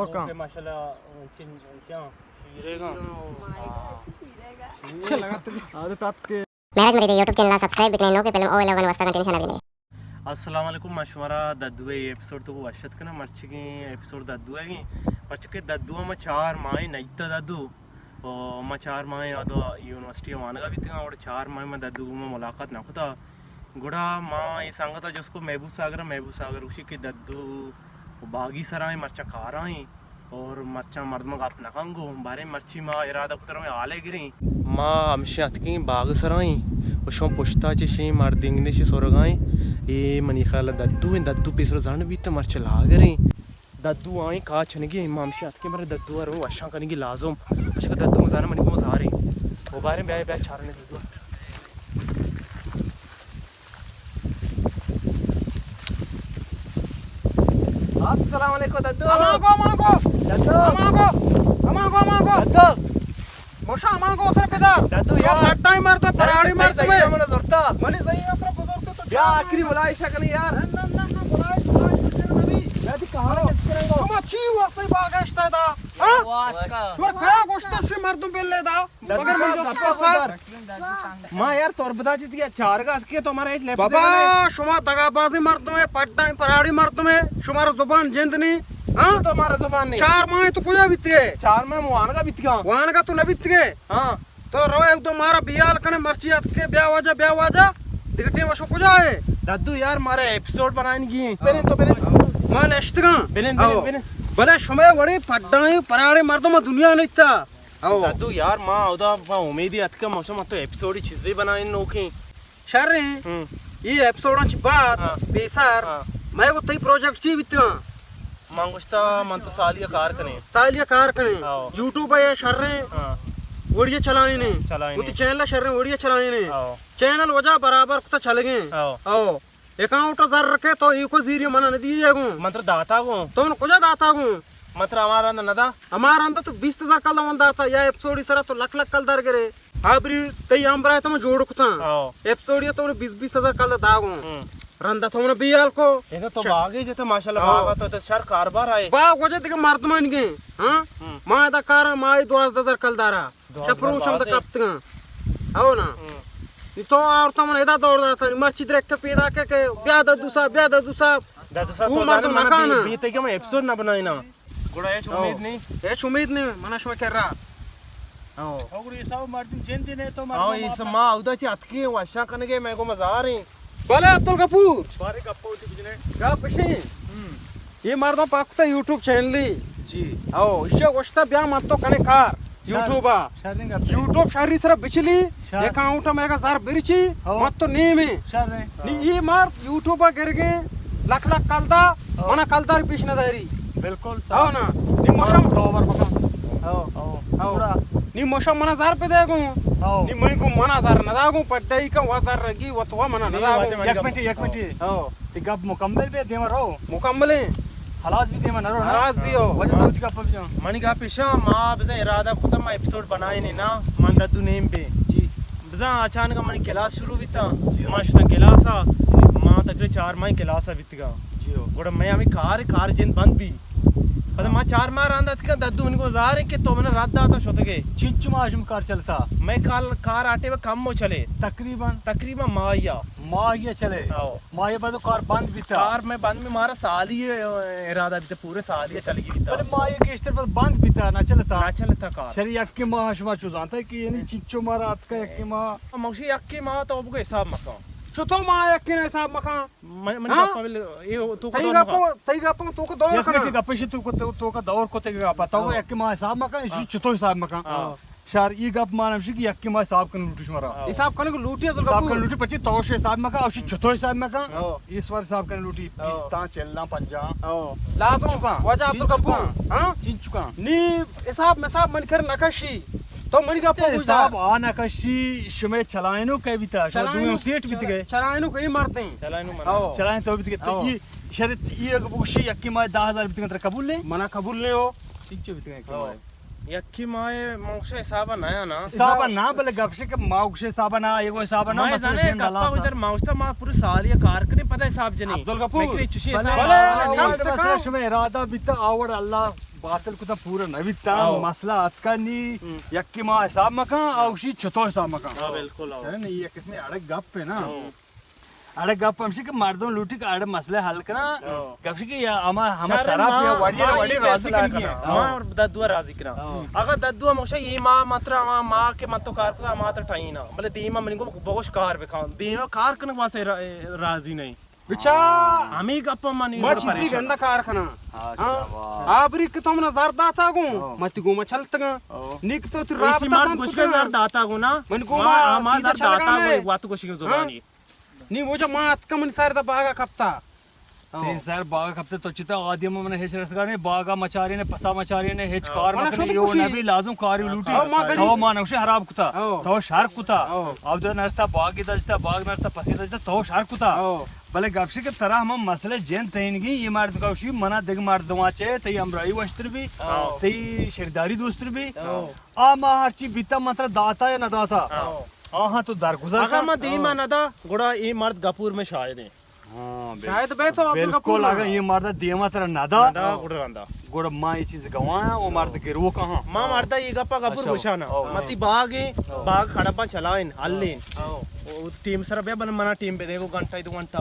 اوکے، ماشاءاللہ، چن، چن، شیرے گا۔ ہاں۔ شیرے گا۔ آدھے تات کے۔ مہراج مرید یوٹیوب چینل ءَ سبسکرائب بکنے، نوکیں فلم او ایلیون واسطہ گھنٹی نشانہ بجنے۔ السلام علیکم، ما شمارا ددو ءِ ایپیسوڈ تو وش اتک کناں۔ مرچیگیں ایپیسوڈ ددو ءِ گیں، پرچکہ ددو ءَ ما چار ماہ نیتا ددو، او ما چار ماہ ادا یونیورسٹی ءَ وانگا بیتگاں، اور چار ماہ ما ددو گوما ملاقات نہ کتا۔ گڑا ما اے سنگت ءَ جست کو محبوب ساگر ءَ، محبوب ساگر گوشی کہ ددو باگی سرا ایں، مرچاں کارا ایں۔ اور مرچاں مردم گپ نہ کن گو، باریں مرچی ما ارادہ کتر ہمیں حالے گریں۔ ما ہمشی اتکیں باغ سرائیں و شما پشتا چشیں مردینگ نشی سرگائیں۔ اے منی خیال ددو ہیں، ددو پیسر زن بیت مرچ لاگریں۔ ددو آئیں کا چنگی، ما ہمشی اتکیں برے ددو رو وشان کنگی لازم۔ اشکا ددو مزانا منی گو زاریں۔ و باریں بیا بیا چارنے ددو۔ السلام علیکم ددو۔ امانگو، امانگو۔ ددو۔ امانگو۔ امانگو، امانگو۔ ددو۔ موشا امانگو اتر پدار۔ ددو یار۔ کٹائی مردم، پراڑی مردم۔ منی زہی اتر بزرگ تو بیا آخری بلائش کنی یار۔ نہ، نہ، نہ، نہ، بلائش، بلائش کچھ نہیں۔ یادی کہاں؟ شما چی واسطے باگشتا دا؟ ہاں؟ شما کیا گوشتا شی مردم بلے دا؟ مگر من جست کر۔ ما یار تربتا چی دیا چارگا اتکے تو ہمارا ہیچ لیپ بابا، شما دگابازی مردم ہے، پٹائی پراڑی مردم ہے، شمارا زبان جند نہیں، ہاں؟ تو ہمارا زبان نہیں۔ چار ماہ تو کجا بیتے؟ چار ماہ وانگا بیتگا۔ وانگا تو نہ بیتگے۔ ہاں۔ تو رو ایک دو مارا بیال کنے مرچی اتکے بیا واجہ، بیا واجہ۔ دگہ ٹیم وشو کجا ہے؟ ددو یار مارا ایپیسوڈ بنائیں گی۔ بنن تو بنن۔ ما نشتگاں۔ بنن، بنن، بنن۔ بلے شما وڑی پٹائی پراڑی مردم دنیا نہیں تا۔ او۔ ددو یار، ما اودا ما امیدی اتکا ما شما تو ایپیسوڈی چیزے بنائیں نوکیں۔ شر ہیں۔ ہم۔ یہ ایپیسوڈاں چی بات، ہاں۔ پیسر، ہاں۔ میں کو تئی پروجیکٹ چی بیتگاں؟ من گوشتا من تو سالیا کار کنیں۔ سالیا کار کنیں۔ او۔ یوٹیوب ہے شر ہیں۔ ہاں۔ وڑیا چلائیں۔ چلائیں۔ وہ تو چینل شر ہیں، وڑیا چلائیں۔ او۔ چینل وجہ برابر کتا چلگیں۔ او۔ او۔ اکاؤنٹ زر رکھے تو ایکو زیری منا ندی ہے گوں۔ من تر داتا گوں۔ تو من کجا داتا گوں؟ من تر ہمارا اندر ندا۔ ہمارا اندر تو بیست ہزار کلدار من داتا، یا ایپیسوڈی سرا تو لکھ لکھ کلدار گرے۔ ہابری تئی ہم برائے تو من جوڑ کتاں۔ ہاں۔ ایپیسوڈی تو من بیست بیست ہزار کلدار دا گوں۔ ہم۔ رندا تو من بیال کو۔ یہ تو باغی جتا ماشاءاللہ، ہاں۔ باغا تو، تو شر کاربار آئے۔ باغ وجہ دیگه مردمان گے۔ ہاں؟ ہم۔ ما ادا کارا ما دوازدہ ہزار کلدارا۔ شپروچ ہم تو کپتگاں۔ او نا۔ ہم۔ تو آورتا من ادا دور داتا، مرچی درک پیدا کے، کہ بیا ددو صاحب، بیا ددو صاحب۔ ددو صاحب، تو تو مردم منا نکانا۔ بی، بی تے کہ من ایپیسوڈ نہ بنائینا۔ گڑا ہیچ امید نہیں۔ ہیچ امید نہیں، منا شما کر رہا۔ او۔ او گڑا حساب مردم جند نے تو مردم ہاں، اس ما اودا چی اتکی وشا کنگے، میں کو مزار ہیں۔ بلے عبدالغفور۔ بارے گپا ہوتی بجنے۔ گپ اشی۔ ہم۔ یہ مردم پاک کتا یوٹیوب چینلی۔ جی۔ او، ایشی گوشتا بیا من تو کنے کار۔ شر۔ یوٹیوب آ۔ شریں گپے۔ یوٹیوب شری سر بچلی، شر۔ اکاؤنٹ میں کا زر برچی، او۔ من تو نیمے۔ شریں۔ نی یہ مار یوٹیوب آ گرگے، لکھ لکھ کلدا، او۔ منا کلدار پیش نہ داری۔ بالکل۔ او نا۔ نی مشم۔ تو بر بکا۔ او۔ او۔ او۔ پورا۔ نی مشم منا زر پہ دے گوں۔ او۔ نی منی کو منا زر نہ دا گوں، پٹائی کا و زر رگی و تو منا نہ دا گوں۔ یک منٹ، یک منٹ۔ او۔ تی گپ مکمل بے، دیما رو۔ مکمل ہیں۔ ہلاس بھی دیما نہ رو نا۔ ہلاس بھی ہو۔ وجہ تو تی گپ بجان۔ منی گپ پیشا، ما بزن ارادہ کتا ما ایپیسوڈ بنائے نہیں نا، من ددو نیم بے۔ جی۔ بزن اچانک منی کلاس شروع بیتا، جی۔ ما شتا کلاس آ، ما تقریباً چار ماہ کلاس آ بیتگا۔ جی ہو۔ گڑا میں ہمیں کار، کار جند بند بھی۔ پدا ما چار ماہ راند اتکا، ددو ان کو ظاہر ہے کہ تو من رد داتا شتگے۔ چنچو ما شم کار چلتا؟ میں کار، کار آٹے و کم ہو چلے۔ تقریباً؟ تقریباً ماہ یا۔ ماہ یا چلے۔ ہاں۔ ماہ بعد کار بند بیتا۔ کار میں بند میں مارا سالی ارادہ بیتا، پورے سالی چلگی بیتا۔ بلے ماہ یا گیشتر بعد بند بیتا، نہ چلتا۔ نہ چلتا کار۔ شری یکی ماہ شما چو زانتا کہ یعنی چنچو مارا اتکا یکی ماہ۔ موشی یکی ماہ تو بگو حساب مکان۔ چطور ماہ یکی نہ حساب مکان؟ من، من ہاں؟ گپا بل، اے تو کو تئی دور گپا، مکان۔ تئی گپا تو کو دور یک کنا۔ منٹ گپا شی تو کو، تو، تو کا دور کو تے گپا۔ تو ہاں۔ یکی ماہ حساب مکان، اسی ہاں۔ چطور حساب مکان؟ ہاں۔ شر، ای گپ مان ہمشی کہ یکی ماہ حساب کن لوٹی شمارا۔ ہاں۔ حساب کن لوٹی عبدالغفور۔ حساب کن لوٹی، پچی تو شے حساب مکا، اوشی چتو حساب مکا۔ ہاں۔ اس بار حساب کن لوٹی، ہاں۔ بیستاں، چلاں، پنجاں۔ ہاں۔ لازم۔ چکاں۔ واجہ عبدالغفور۔ چکاں۔ ہاں؟ چین چکاں۔ نی حساب مساب من کر نکشی۔ تو منی گپ تے بوجھ حساب دار۔ آ نکشی، شمے چلائنو کئے بیتا؟ شما چلائنو دوئیں سیٹ بیتگے۔ چلائنو کئی مردیں۔ چلائنو من۔ ہاں۔ چلائن تو بیتگے۔ تو ہاں۔ یہ شرط یہ اگر بگوشی یکی ماہ دہ ہزار بیتگے ترا قبول نہیں؟ منا قبول نہیں ہو۔ چنچو بیتگے یکی ہاں۔ ماہ؟ یکی ماہ موشا حساب نہ یا نا۔ حساب نہ، بلے گپ شے کہ ما گوشے حساب نہ، یہ کو حساب نہ، ما مثلاً زانے جن گپا اللہ ادھر موشتا ما پوری سالی کار کریں، پتہ حساب جنی۔ عبدالغفور۔ میں کرے چشی حساب بلے نہ۔ آوڑ شما ارادہ بیتا، آوڑ اللہ پاتل کتا پورا نہ بیتا، او۔ مسئلہ اتکا نی، ہم۔ یکی ما حساب مکن، او شی چتو حساب مکن۔ ہاں، بالکل، او۔ ہے نا، یہ قسم اڑے گپ ہے نا۔ او۔ اڑے گپ ہمشی کہ مردم لوٹی کہ اڑے مسئلہ حل کنا۔ او۔ گپ شی کہ یا اما، ہما شر طرف ما، یا وڑی، ما وڑی یہ راضی فیصلہ کنگی ہے۔ کنا۔ او۔ ما اور ددو راضی کنا۔ او۔ اگر ددو ہم ہوشا یہ ما مطلب ہما ما کہ من تو کار کتا، ما تو ٹائنا۔ بلے دیما من کو بگوش کار بکن۔ دیما کار کنگ واسطے را-، راضی نہیں۔ بچا، ہمیں گپ منی ما چیزی گندا کار کنا۔ ہاں، ہاں؟ کیا بات۔ آبری کہ تو منا زر داتا گوں، ہاں۔ متی گوں ما چلتگاں۔ ہاں۔ نیک تو تی ایسی رابطہ مرد بند گوشگا کتگاں۔ زر داتا گوں نا۔ من گوں ما، ما، ما سیدھا زر داتا چلگا گوں، میں۔ وات گوشگا زبانی۔ ہاں۔ نی وجہ ما اتکا من سر دا باغا کپتا۔ ہاں۔ تین سر باغا کپتا تو چتا آدی من ہچ رسگا نے، باغا مچاری نے، پسا مچاری نے، ہچ ہاں۔ کار منا مکنے، شدی یو کشی۔ نبی لازم کاری لوٹی۔ ہاں، ما گریب۔ تو ما نوشی حراب کتا۔ ہاں۔ تو شر کتا۔ ہاں۔ آو دو نرستا باغی داشتا، باغ نرستا پسی داشتا، تو شر کتا۔ ہاں۔ بلے گپ شی کہ ترا ہما مسئلہ جند ٹہینگی، یہ مرد گوشی، منا دگہ مردماں چے تئی ہمراہی وشتر بی، ہاں۔ تئی شریداری دوستر بی۔ ہاں۔ آ ما ہرچی بیتا من ترا داتا یا نہ داتا۔ ہاں۔ آہاں تو درگزر اگاں کن۔ ما دیما ہاں۔ نہ دا، گڑا اے مرد گپور میں شاہد ہیں۔ ہاں، بل-، شاہد بے تو عبدالغفور بالکل، نہ۔ اگاں یہ مرد دیما ترا نہ دا، نہ دا، گڑا رندا۔ گڑا ما یہ چیز گواہ ہیں، وہ مرد گروک ہاں۔ ما مرد یہ گپا گپور اچھا، گوشانا۔ ہاں۔ متی باغ ہیں، ہاں۔ باغ کھڑا پا چلائیں، ہلیں۔ ہاں۔ او ٹیم سر بیا، بل منا ٹیم بے دے گو گھنٹہ دو گھنٹہ۔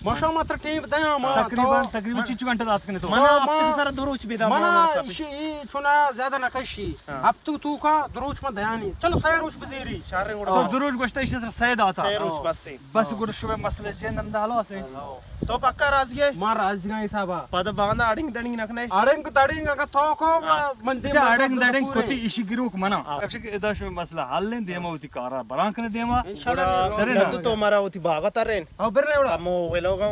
ما شما تر ٹیم دے ہاں، ما تقریباً، تو تقریباً چیچو گھنٹہ دات کنے تو۔ منا ما، ہفتے سر دو روچ بے دا منا منا۔ ایشی، ای چونا زیادہ نہ کشی۔ ہاں۔ ہفتو تو کا دو روچ ما دیانی۔ چلو سہ روچ بزیری۔ شہر گڑا تو دو روچ گوشتا ایشی تر سہ داتا۔ سہ روچ بس۔ بس گڑا شما مسئلہ جند ہم دا حلاس ہے۔ تو پکا راضی ہے؟ ما راضی ہاں حسابا۔ پدا باندا اڑنگ دڑنگ نہ کنے؟ اڑنگ دڑنگ اگا تو کو، ہاں۔ من دیم اچھا، اڑنگ دڑنگ کتی ایشی گروک منا۔ ہاں۔ کشک ادا شما مسئلہ حل ہیں، دیما وتی کارا بران کنے دیما۔ انشاءاللہ۔ گڑا شرے نا۔ تو مارا وتی باغا ترین۔ او برنے وڑا۔ ہمو ویلوگا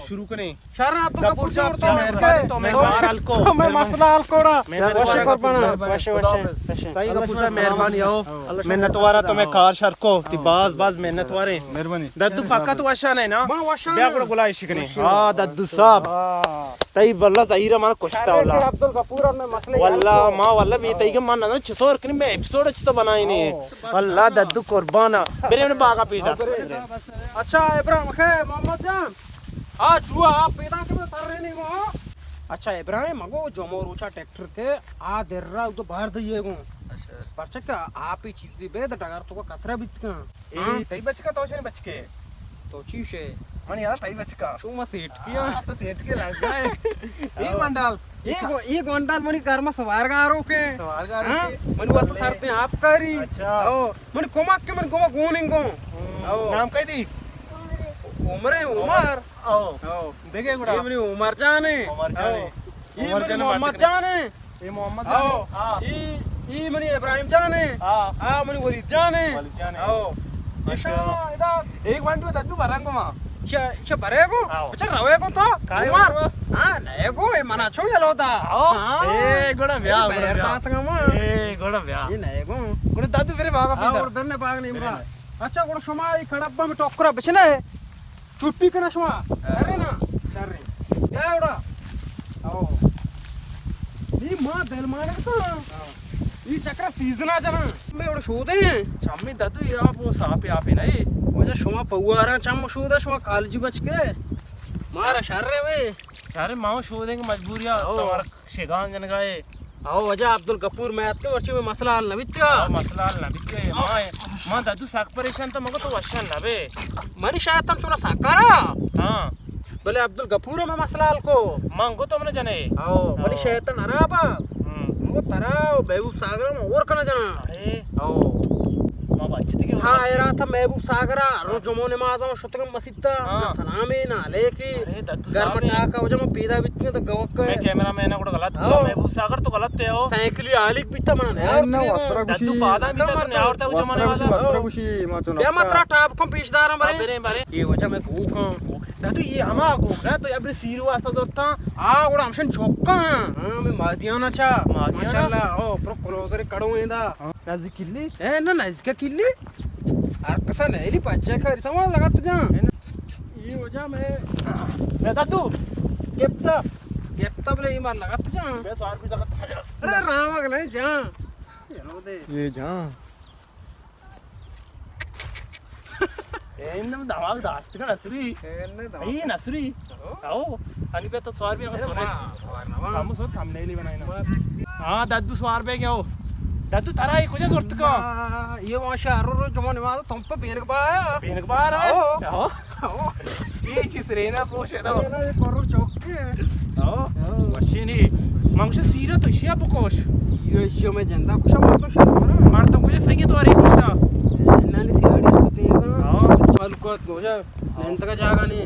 شروع کنے۔ شر عبدالغفور گپور صاحب، جوڑ تو تو مہربانی، تو مہربانی۔ ہلکو۔ میں مسئلہ حل کوڑا۔ میں وشے قربان، وشے، وشے، وشے۔ صحیح گپور صاحب، مہربانی ہو۔ منت وارا تو میں کار شر کو، تی باز باز منت وارے۔ مہربانی۔ ددو پکا تو وشا نہیں نا؟ ما وشا بیا نہیں۔ گڑا گلائش کنے۔ ہاں، ددو صاحب۔ ہاں۔ تئی واللہ ظہیر من کشتا واللہ۔ عبدالغفور میں مسئلہ واللہ ما واللہ میں تئی کہ من نہ چطور کنی میں ایپیسوڈ چطور بنائی نہیں۔ واللہ ددو قربانا۔ میرے نے باغا پیدا۔ اچھا ابراہیم، خیر محمد جان۔ آ چوا آپ پیدا کرو تر رہنے کو۔ اچھا ابراہیم، مگو جمعہ روچا ٹریکٹر کے آ در را تو باہر دئیے گو۔ اچھا۔ پرچہ کہ آپ ہی چیزی بے تو ڈگر تو کو کترا بیت کن۔ اے، ہاں؟ تئی بچکا تو شنی بچکے؟ تو چی شے؟ من یار تئی بچکا۔ چو ما سیٹ کیا۔ آ، تو سیٹ کے لگ گئے۔ اے گونڈال۔ اے گو-، اے گونڈال منی گھر ما سوار گارو کے۔ سوار گارو ہاں؟ کے۔ منی واسطہ سرتے آپ کاری۔ اچھا۔ او، منی کمک کے من گو گوننگو۔ ہوں۔ او۔ نام کئی دی؟ عمر ہے، عمر۔ او۔ او۔ دیکھے گڑا۔ اے منی عمر جان ہے۔ عمر جان ہے۔ او۔ اے عمر منی جان محمد جان ہے۔ اے محمد جان ہے۔ او۔ ہاں۔ اے، اے منی ابراہیم جان ہے۔ ہاں۔ آ منی ولید جان ہے۔ ولید جان ہے۔ او۔ اچھا۔ ایشاں ادا۔ ایک وانڈو ددو برنگو ما۔ چا، چا برے گو؟ او۔ اچھا روے گو تو؟ کائے عمر۔ گو؟ ہاں، نئے گو، اے منا چو یلو دا۔ او۔ ہاں۔ اے گڑا بیا، اے گڑا بیر بیا۔ داتگا ما۔ اے گڑا بیا۔ اے نئے گو۔ گڑا ددو برے باغا ہاں، پیدا۔ اور برنے باغ نیمرا۔ برنے۔ اچھا، گڑا شما اے کڑبا میں ٹوکرا بچنے۔ چھٹی کنا شما؟ شرے نا؟ شرے۔ بیا اوڑا۔ او۔ نی ما دل مانگ تو۔ ہاں۔ ای چکرا سیزن آ جنا۔ میں اوڑا شودے ہیں۔ چمی ددو یا وہ ساپے آپے نہیں۔ وجہ شما پوارا چم شودا شما کالجی بچ کے۔ مارا شرے وے۔ شرے ماو شودے کہ مجبوری آ۔ او۔ تمہارا شگان جنگا ہے۔ او واجہ عبدالغفور، میں اتکے ورچی میں مسئلہ حل نہ بیتگا۔ او مسئلہ حل نہ بیتگا، ما، ما ددو سک پریشان تا، مگو تو وشان نہ بے۔ منی شیطان چونا سکارا۔ ہاں۔ بلے عبدالغفور میں مسئلہ حل کو۔ من گو تو من جنے۔ او، منی او۔ شیطان حرابا۔ ہم۔ مگو ترا و محبوب ساگر میں اور کنا جان۔ اے۔ او۔ ما بچتی کے ہاں، اے رات محبوب ساگر، رو جمعہ نماز ہم شتگم مسیت تا، ہاں۔ نہ سلامے، نہ علیکے۔ ارے، ددو گھر صاحب، مٹا کا وجہ ما پیدا بیتنے تو گوک۔ میں کیمرہ مین گڑا غلط کتا، ہاں۔ محبوب ساگر تو غلط ہے ہو۔ سائیکلی آلک بیتا منا نہ آورتا۔ نہ، وسرا گدو گوشی۔ پادا بیتا تو نہ آورتا، وہ جمانے والا۔ وسرا گوشی، ما تو نہ۔ بیا ما ترا ٹاپ کم پیش دارم برے۔ ہاں، برے، برے۔ یہ وجہ میں گوکاں۔ ددو یہ ہما گوک نا، تو ابری سیرو واسطہ دوتا۔ آ، گڑا ہمشن چوکا۔ ہاں، میں مادیانا چا۔ مادیانا؟ ماشاءاللہ، او، پرو کلوزر کڑو ایندا۔ ہاں۔ نزدیک کلی؟ اے نہ، نزدیک کلی۔ ہر کسا نیلی پچے کاری سما لگت جان۔ اے وجہ میں۔ اے ددو، گپتا۔ گپتا بلے یہ مار لگت جان۔ بے سوار بھی لگت جان۔ ارے رام اگلے جان۔ چلو دے۔ یہ جان۔ اے نہ دماغ داشت کا نصری۔ اے نہ دماغ۔ اے نصری۔ او۔ او۔ انی بیا تو سوار بیا، اے سونے۔ ما سوار نہ وا۔ ہم سو تھمنیلی بنائے نا۔ ہاں، ددو سوار بیا گیا ہو۔ ددو ترا اے کجا زرت کا؟ اے وہاں شہر رو جمعہ نماز تم پہ بینک با آیا۔ بینک با آیا؟ او۔ او۔ او۔ اے چیز رینا گوش ہے تو۔ رینا اے پرو چوک کے۔ او۔ او۔ وشی نی۔ من گوش سیرا تو شیا بکوش۔ سیرا شیا میں جندا کشا مردم شیا۔ مردم کجا سگی تو اری کشتا۔ نانی سیاڑی ہوتی ہے نا۔ او۔ چالو کت گوشا۔ ننتگا جاگہ نی۔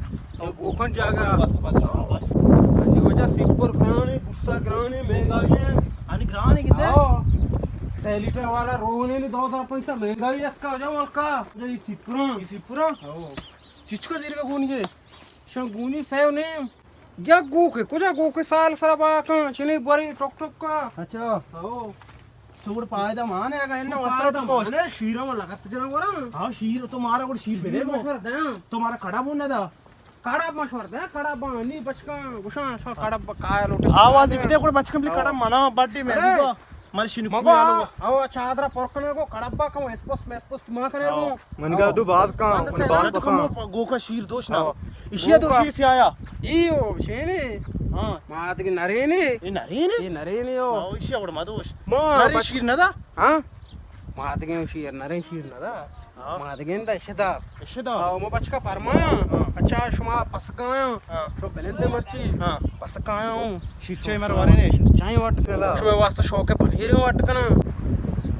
گوکن جاگہ۔ بس، بس، بس۔ انی وجہ سپر گرانی، گسا گرانی، مہنگائی ہے۔ انی گرانی کتے؟ ہاں۔ سہ لیٹر والا روغنے نی دو ہزار پیسہ مہنگائی اتکا وجہ ملکا۔ وجہ اے سپران۔ اے سپران؟ ہاں۔ چچکا زیرگا گونی ہے؟ شان گونی سیو نیم۔ یک گوکے، کجا گوکے سال سرا باکاں، چنی بری ٹک ٹک کا۔ اچھا۔ ہاں۔ تو گڑ پائدہ مان ہے، اگا انہ وسرا تو پائدہ کوش۔ مان ہے، شیرا ما لگت جنگ ورا۔ ہاں، شیر تو مارا گڑ شیر پہ دے گو۔ مشور دے۔ تو مارا کڑا بون نہ دا۔ کڑا مشور دے، کڑا بانی بچکاں، گوشاں، شا کڑا بکایا لوٹے۔ آواز بدے گڑ بچکاں بلی کڑا منا بڈی میں ارے۔ بابا، مر شنو مگو کویا لو۔ آ، او چادرا پر کنے گو، کڑا با کم اسپس میں اسپس ما کنے گو۔ من گا دو باز کان، من من باز تو بکان۔ کمو گوکا شیر دوش نا۔ ہاں۔ ایشیا دوشی گوکا۔ سی آیا۔ ای او شینے۔ ہاں۔ ما آدگی نرینے۔ اے نرینے؟ اے نرینے او۔ ہاں، ایشیا وڑ ما دوش۔ ما نرے بچ- شیر ندا؟ ہاں۔ ما آدگی شیر، نرے شیر ندا۔ ہاں۔ ما آدگی دا اشدا۔ اشدا؟ او ما بچکا پرمایا۔ ہاں۔ اچھا، شما پسکایا۔ ہاں۔ تو بلندے مرچی۔ ہاں۔ پسکایا ہوں۔ شیرچائی مر وارے نے۔ شیرچائی وٹ کنا۔ شمے واسطہ شوق ہے پنیر وٹ کنا۔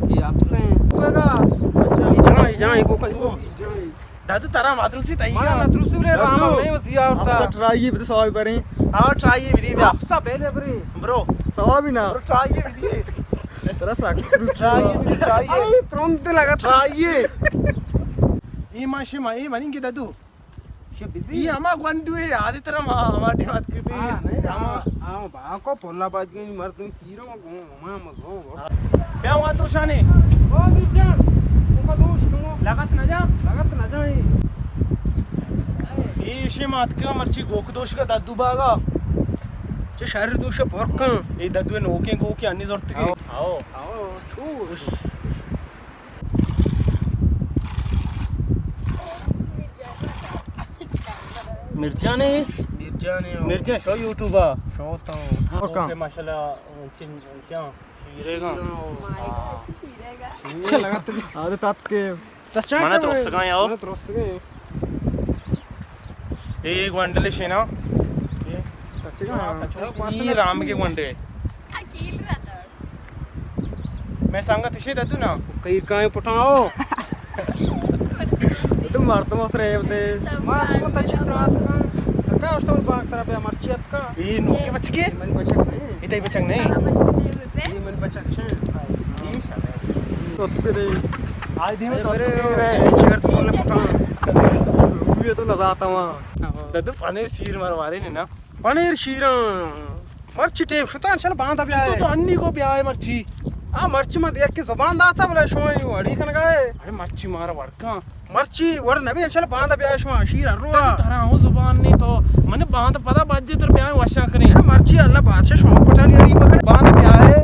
یہ اپس ہیں۔ کوئے گا؟ اچھا۔ یہ جہاں، یہ جہاں، یہ کو کہیں۔ دادو ترا مدروسی تئی مارا گا۔ مدروسی بلے رام دادو، نہیں، وہ زیار افسر ہوتا۔ ٹرائی بدے سوابی بریں۔ آ، ٹرائی بدی بیا۔ افسر پہلے بری۔ برو۔ سوابی نا۔ برو، ٹرائی بدی۔ ترا ساک۔ ٹرائی بدی، ٹرائی۔ ارے، ترنت لگا۔ ٹرائی۔ یہ ماشی ما، یہ منی کے دادو۔ شو بزی۔ اے ہما گونڈو ہے، یاد ترا ما، ہما ٹیم اتکتی۔ ہاں، نہیں، ہما۔ ہاں، ہاں، باکو پولا باج گئی مردم سیرو گو، ہما مزو۔ بیا وان تو شانے۔ او دیر جان، اوکا دوش کمو۔ لگت نہ جا؟ لگت نہ جا اے۔ اے اشی ماتکا مرچی گوک دوش کا ددو باگا۔ چہ شر دوش پورکاں۔ اے ددو نوکیں گوکے انی زورتگی۔ آؤ۔ آؤ۔ آؤ، چوش۔ مرجان ہے؟ مرجان ہے، ہو۔ مرجان شو یوٹیوب آ۔ شو تو۔ ہاں، اوکے۔ اوکے، ماشاءاللہ، چن، چن، شیرے گا۔ شیرے گا۔ شیرے گا۔ آدے تات کے۔ منا ترسگا یاو۔ منا ترسگا یاو۔ اے گونڈل شینا۔ اے رام کے گونڈے۔ میں سنگت اشے ددو نا۔ کئی کائیں پٹاؤ۔ تو مردم فریب دے۔ مردم تو چی تراس کن۔ تکا اشتو باغ سرا بیا مرچی اتکا۔ اے نوکے بچکے؟ اے منی بچک نہیں۔ اے تئی بچک نہیں۔ اے منی بچک شے۔ تو اتکے دے۔ آئی دیمے تو اتکے دے۔ چیئر تو لے پٹا۔ یہ تو نزاتا ہوا۔ ددو پنیر شیر مروارے نے نا۔ پنیر شیراں۔ مرچی ٹیم شتا، انشاءاللہ باندا بیا تو، ہے۔ تو انی کو بیا ہے مرچی۔ آ مرچی من یک زبان داتا بلے شوئی وڑی کنگا ہے۔ ارے مرچی مارا وڑکاں۔ مرچی وڑ نبی، انشاءاللہ باندا بیا ہے شما شیر ہر رو۔ ترا ہوں زبان نہیں تو، من باندا پدا بجے تر بیا ہے وشا کنے۔ ارے مرچی اللہ بادشاہ شما پٹانی اڑی بکر باندا بیا ہے۔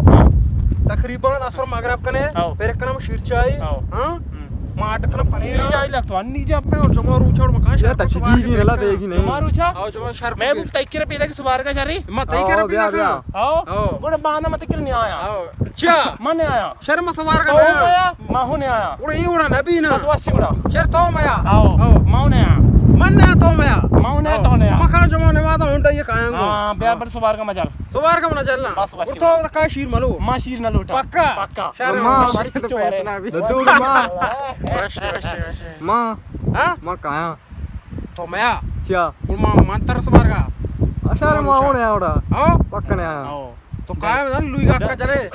تقریباً عصر مغرب کنے، ہاں۔ پھر کنم شیر چائی۔ ہاں۔ ہاں؟ ہم۔ ما اٹکنا پنیر۔ یہ ڈائیلاگ تو انی جا پہ اور جمعہ روچ اور مکان شہر تک کو سوار جی کے گلا بیٹھا۔ دے گی نہیں۔ جمعہ روچا؟ آؤ جمعہ شہر میں کو۔ تکر پیدا کی سوار کا جاری۔ ما تکر آؤ، پیدا بیا، بیا۔ کنا۔ آؤ۔ آؤ۔ گوڑا بانا ما تکر نہیں آیا۔ آؤ۔ چا؟ من نہیں آیا۔ شہر ما سوار کا تو نہیں آیا۔ میا، ما ہوں نہیں آیا۔ گوڑا یہ گوڑا نبی نا۔ بس واشی گوڑا۔ شہر تو میا۔ آؤ۔ آؤ۔ ما ہوں نہیں آیا۔ من نہیں آیا تو میا۔ ما ہوں نہیں آیا تو نہیں آیا۔ مکان جمعہ نماز ہوں ڈائیے کائیں گو۔ ہاں، بیا بر سوار کا مجال۔ سوار کا منا چلنا۔ بس، بس، اور تو کا شیر ملو۔ ما شیر نہ لوٹا۔ پکا؟ پکا۔ شر ما، ما، شر تو چچو پیسہ ارے۔ نہ بھی۔ ددو ما۔ وش، وش، وش۔ ما۔ ہاں؟ ما کایا۔ تو میا۔ چیا؟ اور ما، ما تر سوار کا۔ اشار ما ہونے آوڑا۔ ہاں؟ پکا نہیں آیا۔ ہاں۔ تو کایا لوئی کا چلے۔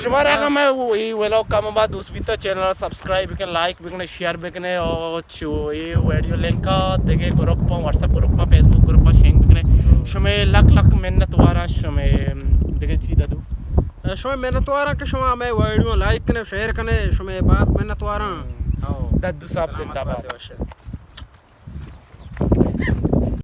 شمارا اگاں مئے اے ولاگ کم باز دوست بیتا، چینل ءَ سبسکرائب بکن، لائک بکن، شیئر بکن، اور چو اے ویڈیو لنک ءَ دگہ گروپ ءَ، واٹس ایپ گروپ ءَ، فیس بک گروپ ءَ شیئر بکن۔ شمئے لک لک منت واراں شمئے۔ دگہ چی ددو؟ شمئے منت واراں کہ شما مئے ویڈیو لائک کنے، شیئر کنے، شمئے باز منت واراں۔ ہاں۔ ددو صاحب زندہ باد۔